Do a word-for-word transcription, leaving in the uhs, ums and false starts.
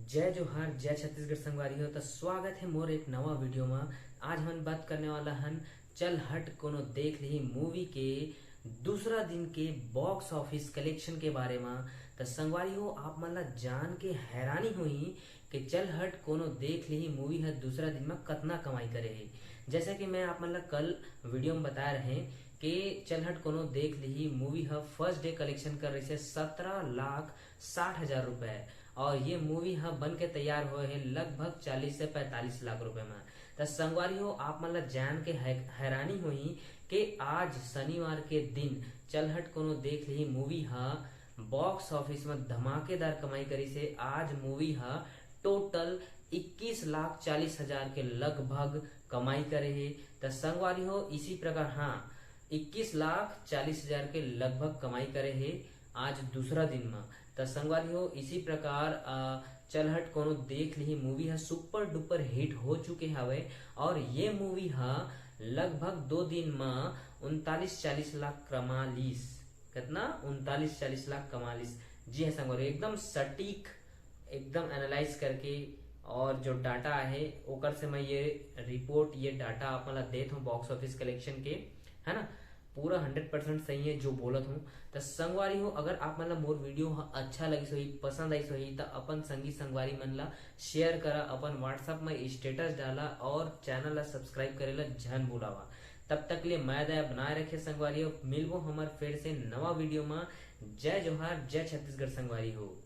जय जोहार, जय छत्तीसगढ़ संगवारी हो। तो स्वागत है मोर एक नवा वीडियो में। आज हमन बात करने वाला हन चल हट कोनो देख लिही मूवी के दूसरा दिन के बॉक्स ऑफिस कलेक्शन के बारे में। तो संगवारी हो, आप मन ला जान के हैरानी होही कि चल हट कोनो देख लिही मूवी ह दूसरा दिन में कतना कमाई करे हे। जैसा कि मैं आप मन ला कल वीडियो में बताए रहे कि चल हट कोनो देख लिही मूवी ह फर्स्ट डे कलेक्शन कर रही है सत्रह लाख साठ हजार रुपए, और ये मूवी ह बन के तैयार होए हे लगभग चालीस से पैंतालीस लाख रुपए में। त संगवारी हो, आप मन ला जान के है-, हैरानी होही कि आज शनिवार के दिन चल हट कोनो देख लिही मूवी ह बॉक्स ऑफिस में धमाकेदार कमाई करी से आज मूवी ह टोटल इक्कीस लाख चालीस हजार के लगभग कमाई करे हे। त संगवारी हो, इसी प्रकार, हाँ, इक्कीस लाख चालीस हजार के लगभग कमाई करे हे आज दूसरा दिन म। त संगवारी हो, इसी प्रकार, अ, चल हट कोनो देख लिही मूवी ह सुपर डुपर हिट हो चुके हवे, और ये मूवी ह लगभग दो दिन म उनतालीस चालीस लाख कमा लीस। कितना? उनतालीस चालीस लाख कमा लीस। जी हाँ संगवारी, एकदम सटीक, एकदम एनालाइज करके, और जो डाटा आहे ओकर से मैं ये रिपोर्ट, ये डाटा आप मन ला देत हूँ बॉक्स ऑफिस कलेक्शन के, है ना, पूरा हंड्रेड परसेंट सही है जो बोलत हूँ। त संगवारी हो, अगर आप मन ला मोर वीडियो ह अच्छा लगिस होही, पसंद आइस होही, त अपन संगी संगवारी मन ला शेयर करा, अपन WhatsApp में स्टेटस डाला और चैनल ला सब्सक्राइब करे ला झन भुलावा। तब तक ले मया दया बनाए रखे संगवारी हो, मिलबो हमर फिर से नवा वीडियो में। जय जोहार, जय छत्तीसगढ़ संगवारी हो।